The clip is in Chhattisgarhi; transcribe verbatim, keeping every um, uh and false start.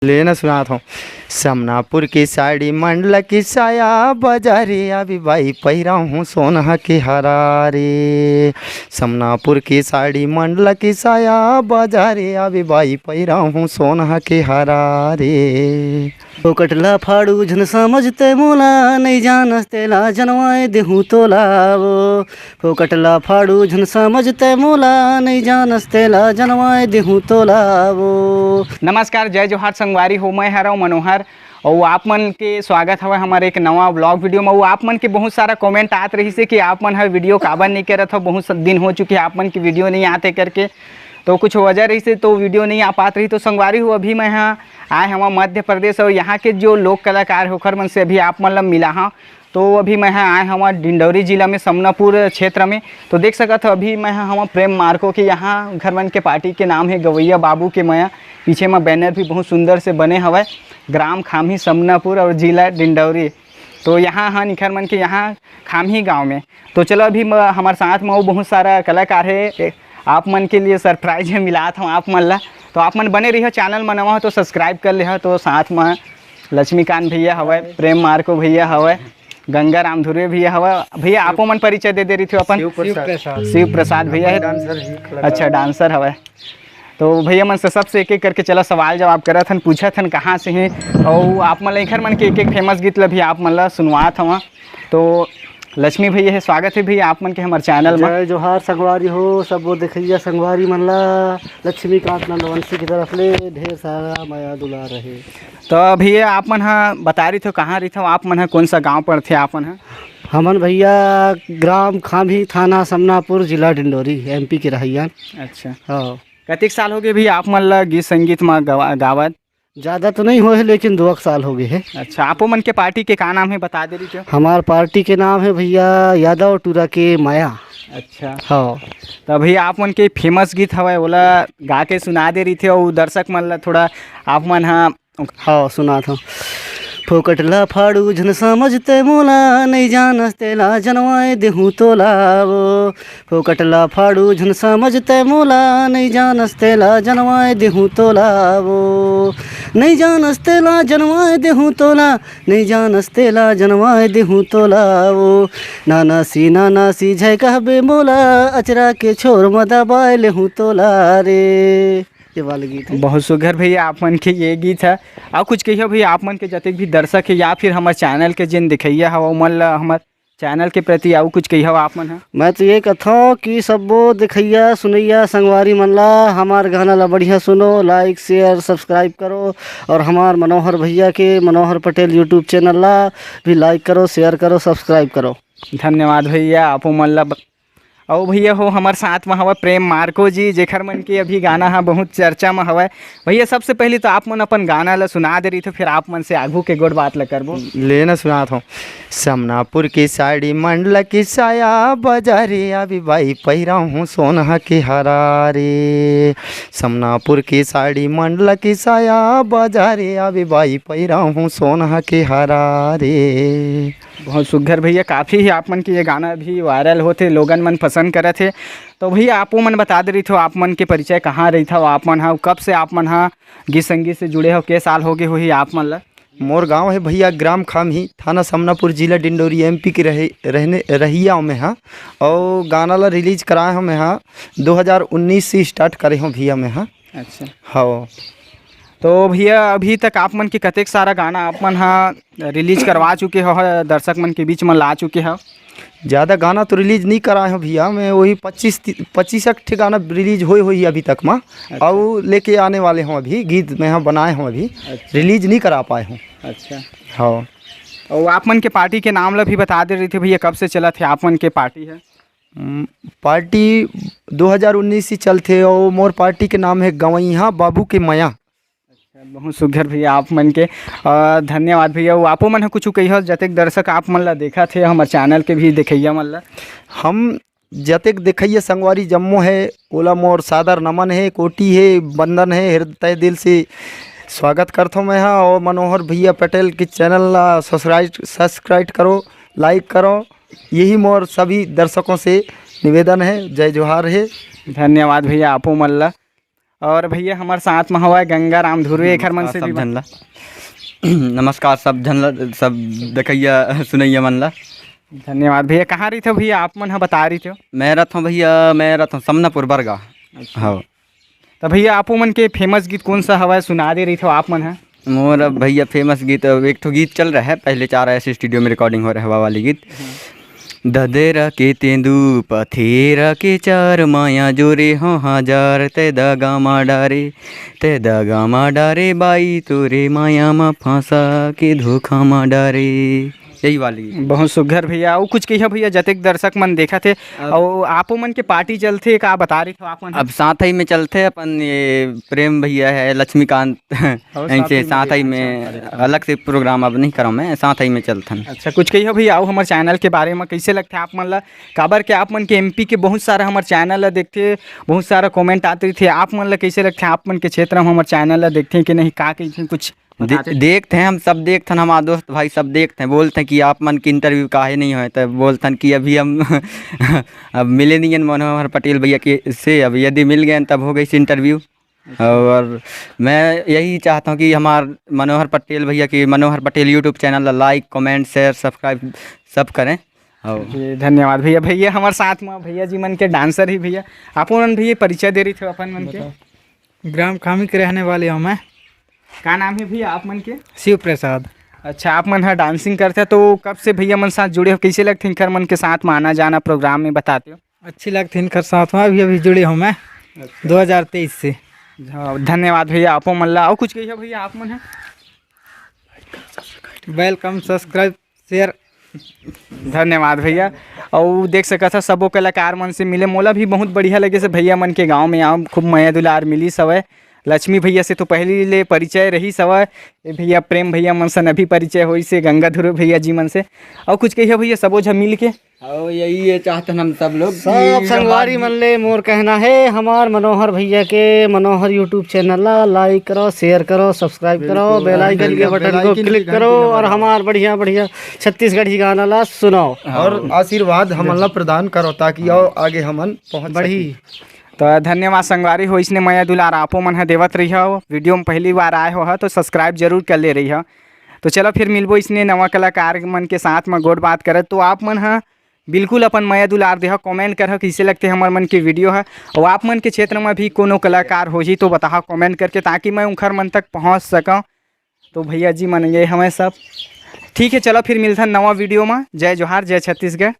लेना सुनात हूँ। समनापुर की साड़ी मंडला की साया, बाजारे आबे बाई पहिराहूँ सोनहा के हारा रे। समनापुर की साड़ी मंडला की साया, बाजारे आबे बाई पहिराहूँ सोनहा के हारा रे। फोकट ला फाड़ू झन समझते मोला, नहीं जानस तेला जनवाए देहूँ तोला वो। फोकट ला फाड़ू झन समझते मोला, नहीं जानस तेला जनवाए देहूँ तोला वो। नमस्कार, जय जोहार संगवारी हो, मैं हरव मनोहर। अउ आप मन के स्वागत हवय हमर एक नवा vlog video म। अउ आप मन के बहुत सारा comment आत रहिस हे कि आप मन ह video काबर नइ करत हव, बहुत स-, दिन हो चुके हे आप मन के video नइ आत हे करके। तो कुछ वजह रहिस हे तो video नइ आ पात रहिस। तो संगवारी हो, अभी मैं ह आए हवं मध्य प्रदेश अउ यहाँ के जो लोक कलाकार हे ओखर मन से अभी आप मन ल मिलाहूँ। तो अभी मैं ह आए हवं डिंडौरी जिला में समनापुर क्षेत्र में। तो देख सकत हव अभी मैं ह हवं प्रेम मार्को के यहाँ, घर मन के party के नाम हे गवैया बाबू के मया। पीछे म banner भी बहुत सुंदर से बने हवय, ग्राम खाम्ही समनापुर अउ जिला डिंडौरी। तो यहाँ ह निखर मन के यहाँ खाम्ही गाँव में। तो चलो अभी म-, हमर साथ में अउ बहुत सारा कलाकार हे, ए, आप मन के लिए surprise हे, मिलात हवं आप मन ला। तो आप मन बने रहियो, channel म नवा हो तो subscribe कर लेहो। तो साथ में लक्ष्मीकांत भैया हवय, प्रेम मार्को भैया हवय, गंगा राम धुर्वे भैया हवय। भैया आपो मन परिचय दे दे रहिथो अपन। शिव प्रसाद। शिव प्रसाध भैया हे। Dancer भी, कलाकार। अच्छा, dancer हवय। तो भैया मन से सबसे एक एक करके चला सवाल जवाब करत हन, पूछत हन कहाँ से हे, अउ आप मन ला एखर मन के एक एक famous गीत ला भी आप मन ला सुनवात हवं। तो लक्ष्मी भैया हे, स्वागत हे भैया आप मन के हमर channel म। जय जोहार संगवारी हो, सब वो देखइया संगवारी मन ला लक्ष्मीकांत नंदवंशी की तरफ ले ढेर सारा मया दुलार रहे। तो भैया आप मन ह बता रहिथो कहाँ रहिथो, आप मन ह कौन सा गाँव पड़थे आप मन ह? हमन भैया ग्राम खाम्ही, थाना समनापुर, जिला डिंडोरी, MP के रहइया। अच्छा। हाँ। कतेक साल हो गए भैया आप मन ला गीत संगीत म गवा-, गावत? ज्यादा तो नहीं होए हे, लेकिन दो एक साल हो गए हे। अच्छा, आपो मन के party के का नाम हे, बता दे रहिथो। हमार party के नाम हे भैया यादव टूरा के माया। अच्छा। हाँ। तो भैया आप मन के famous गीत हवय, ओला गा के सुना दे रहिथो, अउ दर्शक मन ला थोड़ा आप मन ह। हाँ, सुनात हूँ। फोकट ला फाड़ू झन समझते मोला, नहीं जानस तेला जनवाए देहूँ तोला वो। फोकट ला फाड़ू झन समझते मोला, नहीं जानस तेला जनवाए देहूँ तोला वो। नहीं जानस तेला जनवाए देहूँ तोला, नहीं जानस तेला जनवाए देहूँ तोला वो। नाना सी, नाना सी झय कहबे मोला, अचरा के छोर म दबाए लेहूँ तोला रे। ये वाला गीत हे। बहुत सुघर भैया आप मन के ये गीत हे। अउ कुछ कहियो भैया आप मन के जतेक भी दर्शक हे या फिर हमर channel के जेन देखइया हे, ओमन ला हमर channel के प्रति अउ कुछ कहियो आप मन ह? मैं तो ये कथौं कि सब्बो देखइया, सुनइया, संगवारी मन ला हमार गाना ला बढ़िया सुनो, like, share, subscribe करो और हमार मनोहर भैया के, मनोहर पटेल YouTube channel ला भी like करो, share करो, subscribe करो। धन्यवाद भैया, आपो मन ला ब-, अउ भैया हो, हमर साथ म हवय प्रेम मार्को जी, जेखर मन के अभी गाना ह बहुत चर्चा म हवय। भैया, सबसे पहिली तो आप मन अपन गाना ल सुना दे रहिथो, फिर आप मन से आगू के गोठ बात ल करबो। लेना सुनात हूँ। समनापुर की साड़ी मंडला की साया, बाजारे आबे बाई पहिराहूँ सोनहा के हारा रे। समनापुर की साड़ी मंडला की साया, बाजारे आबे बाई पहिराहूँ सोनहा के हारा रे। बहुत सुघर भैया, काफ़ी ही आप मन के ये गाना भी viral होथे, लोगन मन पसंद करत हे। तो भैया, आपो मन बता दे रहिथो, आप मन के परिचय कहाँ रहिथो, आप मन ह, कब से आप मन ह गीत संगीत से जुड़े हो, के साल हो गए होही आप मन ला? मोर गांव हे भैया ग्राम खाम्ही, थाना समनापुर, जिला डिंडोरी, MP के रहे, रहने, रहिया में हा। और गाना ला release कराए हूँ मैं हा, दो हज़ार उन्नीस से start करे हूँ भैया मैं हा। अच्छा। हाँ। तो भैया, अभी तक आप मन के कतेक सारा गाना आप मन हा release करवा चुके हो, दर्शक मन के बीच में ला चुके हो? ज़्यादा गाना तो release नहीं कराए हो भैया, मैं वही पच्चीस ति-, पच्चीस एक ठे गाना release होए होही अभी तक में। अच्छा। और लेके आने वाले हों अभी, गीत मैं हा बनाए हों अभी, अच्छा। Release नहीं करा पाए हों। अच्छा। हाँ। और आप मन के party के नाम ला भी बता दे रहिथो भैया, कब से चलत हे आप मन के party हे? हम्म, party दो हज़ार उन्नीस से चलथे और मोर party के नाम हे गवैया बाबू के मया। अच्छा, बहुत सुघर भैया आप मन के। अ, धन्यवाद भैया। वो आपो मन ह कुछ कहियो, जतेक दर्शक आप मन ला देखत हे, हमर channel के भी देखइया मन ला। हम जतेक देखइया संगवारी जम्मो हे, ओला मोर सादर नमन हे, कोटि हे, बंदन हे, हृदय दिल से स्वागत करथों मैं हा। और मनोहर भैया पटेल के channel ला subscribe, subscribe करो, like करो, यही मोर सभी दर्शकों से निवेदन हे। जय जोहार हे। धन्यवाद भैया आपो मन ला। और भैया, हमर साथ में हवय गंगा राम धुर्वे, एखर मन नमस्कार से भी सब झन ला। नमस्कार सब झन ला, सब देखइया सुनइया मन ला। धन्यवाद भैया। कहाँ रहिथो भैया, आप मन ह बता रहिथो? मैं रहत हूँ भैया, मैं रहत हूँ समनापुर बरगा। अच्छा। हाँ। तो भैया, आपो मन के फेमस गीत कौन सा हवय, सुना दे रहिथो आप मन ह? मोर अब भैया फेमस गीत, अब एक ठो गीत चल रहा है, पहले चार एस स्टूडियो में रिकॉर्डिंग हो रहा है, हवा वाली गीत। हाँ। ददेरा के तेंदू, पथेरा के चार, माया जोरे हो हजार, ते दगा मा डारे, ते दगा मा डारे, बाई तोरे माया मा फांसा के धोखा मा डारे। यही वाली। बहुत सुघर भैया। अउ कुछ कहियो भैया, जतेक दर्शक मन देखत हे, अब अउ आपो मन के पार्टी चलथे का, बता रहिथो आप मन? अब साथ ही में चलथे अपन, ये प्रेम भैया है, लक्ष्मीकांत, और इनसे साथ ही में साथ ही भैया, में अच्छा, अच्छा। अलग से प्रोग्राम अब नहीं करम मैं, साथ ही में चलथन। अच्छा, कुछ कहियो भैया, अउ हमर चैनल के बारे में कैसे लगथे आप मन ला? काबर के आप मन के एमपी के बहुत सारा हमर चैनल ला देखथे, बहुत सारा कमेंट आते रहिथे, आप मन ला कैसे लगथे? आप मन के क्षेत्र में हमर चैनल ला देखथे कि नहीं, का कहिथे कुछ? दे-, बताते। देखते हैं हम सब, देखथन, हमारे दोस्त भाई सब देखते हैं, बोलते हैं कि आप मन की इंटरव्यू काहे नहीं होए, तो बोलथन कि अभी हम अब मिले नहीं हैं मनोहर पटेल भैया के से, अब यदि मिल गए तब हो गई इंटरव्यू। अच्छा। और मैं यही चाहता हूँ कि हमार मनोहर पटेल भैया की, मनोहर पटेल यूट्यूब चैनल ला लाइक, कमेंट, शेयर, सब्सक्राइब सब करें। और जी, धन्यवाद भैया। भैया, हमारे साथ में भैया जी मन के डांसर ही भैया, आप मन भैया परिचय दे रहिथो अपन मन के। बताओ। ग्राम खामी के रहने वाले हूँ मैं। का नाम है भैया आप मन के? शिव प्रसाद। अच्छा, आप मन ह डांसिंग करथे, तो कब से भैया मन साथ जुड़े हो? कैसे लगथे इनकर मन के साथ में आना जाना प्रोग्राम में, बताते हो? अच्छी लगथे इनकर साथ में, अभी अभी जुड़े हूँ मैं। अच्छा। दो हज़ार तेईस से। हाँ, धन्यवाद भैया, आपो मन ला। अउ कुछ कहियो भैया आप मन ह? Welcome, subscribe, share. धन्यवाद भैया। अउ देख सकत ह, सबो कलाकार मन से मिले, मोला भी बहुत बढ़िया लगे से भैया मन के गांव में आऊँ, खूब मया दुलार मिलिस हवय। लक्ष्मी भैया से तो पहली ले परिचय रहिस हवय, ए भैया प्रेम भैया मन से अभी परिचय होइस हे, गंगा ध्रुव भैया जी मन से। अउ कुछ कहियो भैया, सबो झन मिल के? अउ यही ये चाहतन हम सब लोग सब कि संगवारी हमारी मन ले मोर कहना है, हमार मनोहर भैया के मनोहर YouTube चैनल ला लाइक करो, शेयर करो, सब्सक्राइब करो, बिल्कुल, बेल आइकन के बिल्कुल, बटन बेल को आइकन की क्लिक घंटी करो दबाओ। और हमार बढ़िया बढ़िया छत्तीसगढ़ी गाना ला सुनाओ। हाँ। और आशीर्वाद हमन ला प्रदान करो, ताकि और आगे हमन पहुँच बढ़ी। सकी। तो धन्यवाद संगवारी हो, इसने मया दुलार आपो मन ह देवत रहियो। वीडियो में पहली बार आए हो ह तो सब्सक्राइब जरूर कर ले रहियो। तो चलो फिर मिलबो इसने नवा कलाकार मन के साथ में गोठ बात करत। तो आप मन ह बिल्कुल अपन मया दुलार देहा, कमेंट करहा कैसे लगथे हमर मन के वीडियो ह। अउ आप मन के क्षेत्र में भी कोनो कलाकार होही तो बताहा कमेंट करके, ताकि मैं उनखर मन तक पहुँच सकूँ। तो भैया जी मन ये हमें सब ठीक है, चलो फिर मिलथन नवा वीडियो में। जय जोहार, जय छत्तीसगढ़।